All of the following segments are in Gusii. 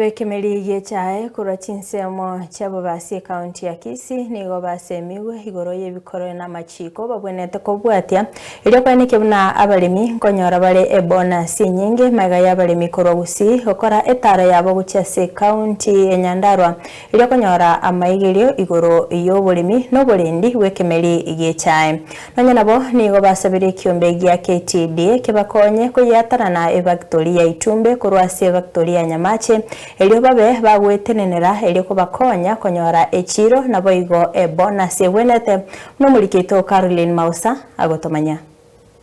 B'ekemeri gi'echae korwa chinsemo chi'ababasi ekaunti ya Kisii nigo basemigwe igoro y'ebikoro na amachiiko babwenerete kobwatia erio koenekia buna abaremi nkonyora bare ebonus enyinge magega y'abaremi korwa Gusii gokora etaro yabo gochia ase ekaunti ya Nyandarua erio konyora amaigerio igoro y'oboremi na oborendi bw'ekemeri gi'echae. Nonya nabo nigo basabire ekiombe gia KTDA kebakonye koyeatanana ebagitori ya Itumbe korwa ase ebagitori ya Nyamache, erio babe bagwetenenera erio kobakonya konyora echiiro naboigo ebonus egwenete, buna omoriki oito Caroline Mausa agotomanya.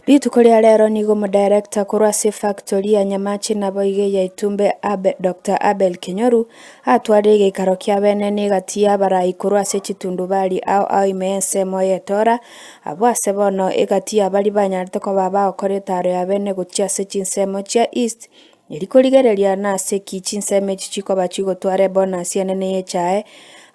Rituko ria rero nigo omodirector korwa ase efactory ya Nyamache naboigo eya Itumbe Abe Doctor Abel Kenyoru atwarire egeikaro kia bene negati y'abarai korwa ase chitundubari ao ao ime y'ensemo y'etora abwo ase bono egati y'abaria banyarete koba bagokora etaro ya bene gochia ase chinsemo chia East Erio korigereria nase ki chinsemo echi chikoba chigotwara ebonus enene y'echae,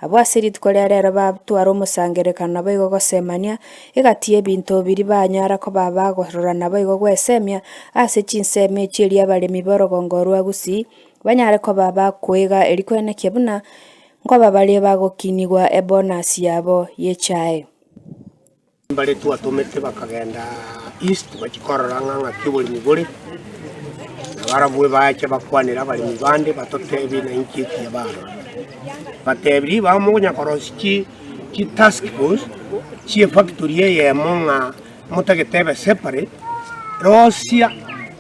abwo ase rituko ria rero batware omosangererekano naboigo gosemania, egati y'ebinto biria banyara koba bagorora naboigo gwesemia ase chinsemo echi erio abaremi b'orogongo rwa Gusii banyare koba bakoiga erio koenekia buna nkoba bare bagokinigwa ebonus yabo y'echae. Mbare twatomete bakagenda East bachie korora ng'a ng'aki oboremi bore, na barabwo bache bakwanere abaremi bande batotebie na inki ekiya barora. Batebirie ribaga mokonya korosia chi chi task force chie factory eyemo ng'a motagete ebe separate, rosia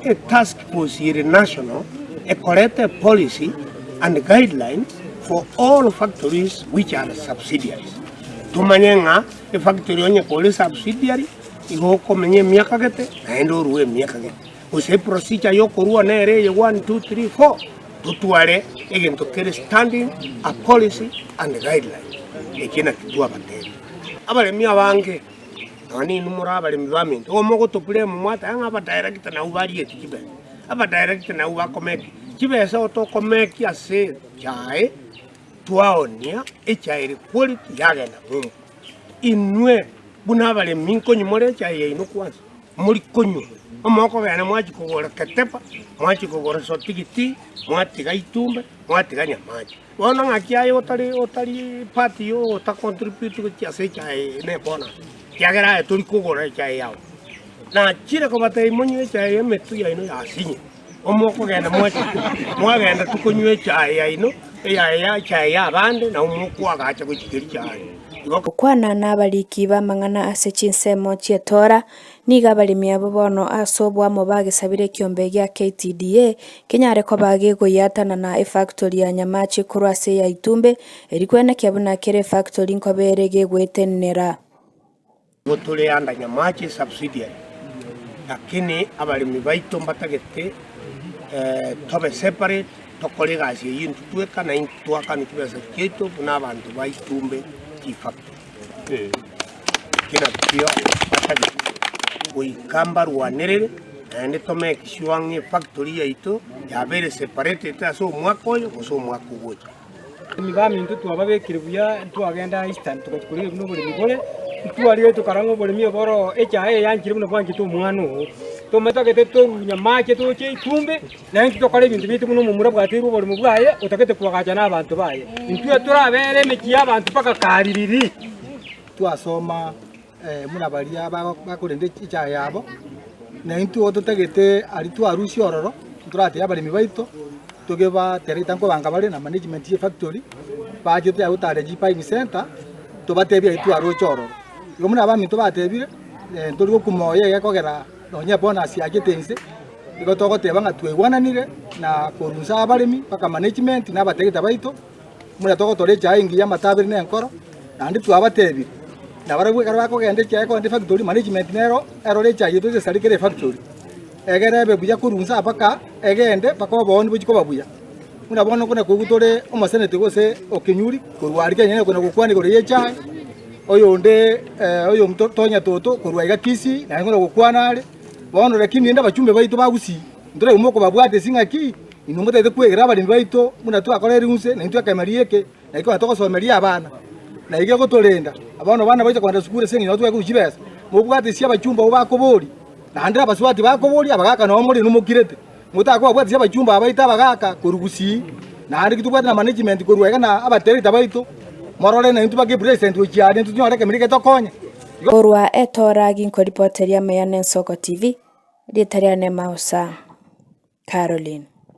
etask force ere national ekorete epolicy and guidelines for all factories which are subsidiaries. Tomanye ng'a Efactory onye kore subsidiary igo okomenya emiaka gete naende orue emiaka gete. Gose eprocedure ya okorua nere eye one, two, three, four, totware egento kere standing, a policy and guidelines. Eki naki twabatebia. Abaremi abange nonya ninwe more abaremi baminto, igo mogotoblame mwateba ng'a abadirector nabwo barieti chibesa, abadirector nabwo bakomeki, chibesa otokomeki ase echae. Twaonia echae ere quality yagenda ng'umbu. Inwe buna abaremi nkonywa more echae yaino kwanza, mori konywa, omokogenda mwachia kogora Ketepa, mwachia kogora Sotigiti, mwatiga Itumbe, mwatiga Nyamache. Bono ng'aki aye otari otari part yo ota contribute gochia ase echae eye ne bonus, ekiagera aye tori kogora echae yao. Nachire kobatebia monywe echae ya emetwe yaino yasinye. Omokogenda mwacha mwagenda tukonywa echae yaino, eyaye ya echae y'abande, nabo mokoagacha gochia keria chiaye. Igo. Gokwana nabariki b'amang'ana ase chinsemo chi'etora, nigo abaremi abwo bono ase oboamo bagesabire ekiombe gia KTDA kenyare koba gegoyiatanana efactory ya Nyamache korwa ase eya Itumbe, erio kwenekia buna kera efactory nkoba ere gegwetenenera. Nigo tore under Nyamache subsidiary, lakini abaremi baito mbatagete tobe separate tokore egasi eyio intwe tweka na intwe twakane chibesa chiaito buna abanto ba Itumbe Tea Factory. Eki nakio batagete goika mbarwanerere naende to make sure ng'a efactory yaito yabeire separated ase omwaka oyo gose omwaka ogocha. Abaremi baminto twababekire buya, ntwagenda Eastern togachia korigia buna oboremi bore, ntwarigetie tokarora ng'a oboremi obo oro echae eye yanchire buna bwanchete omwana oo. Tomatagete torwe nyamache toche itumbe, naende intwe tokore ebinto biaito buna omomura bwateirwe oboremo bwaye, otagete koagacha na abanto baye. Intwe torabere emechie ya abanto mpaka kaririri. Twasoma buna baria bakorenda echae yabo, na intwe totagete aria twarusia ororo, toratebie abaremi baito, togebaterete nkobanga bare na management ye efactory, bache tonya gotara chibuying center, tobatebie aria twaroche ororo. Igo buna abaminto batebire, ntori gokumoyia egekogera nonye ebonus yachete inse, igo togoteba ng'a twaigwananire na korwa inse abaremi mpaka management na abategetha baito. Buna togotora echae engiya amataberi na enkoro, naende twabatebirie, nabarabwo ekero bakogenda echae kogenda efactory, management nero erore echae yaito esesare kera efactory, egere ebe buya korwa inse mpaka egende mpaka obooni bochie koba buya. Buna bono buna koigwa tore omoseneti gose okenyuri korwa aria Kenya kona gokwana igoro ya echae, oyonde oyo Tonya Toto korwa iga Kisii naye kona gokwana are, bono lakini rende abachumbe baito ba Gusii. Ntoraigwe mokobabwata ase ng'aki, inwe motagete kwegera abaremi baito buna twakora ring'use, na intwe ekemeria eke, na ekero togosomeria abana, na iga egotorenda. Bono abana bacha kogenda sukuru ase eng'encho nabo tware korwa chibesa, mobwate ase abachumba abwo bakoboria, naende abasubati bakoboria, abagaka nabo more inwe mokirete. Motakobabwata ase abachumba aba baito abagaka korwa gusii. Naende ki tobwate na management korwa iga na abatereta baito, morore naintwe mpaka epresident gochia aria intwe tonyore ekemira eke tokonye. Korwa etoora ginkoripoteria amaya n'Ensoko TV, rieta riane Mausa Caroline.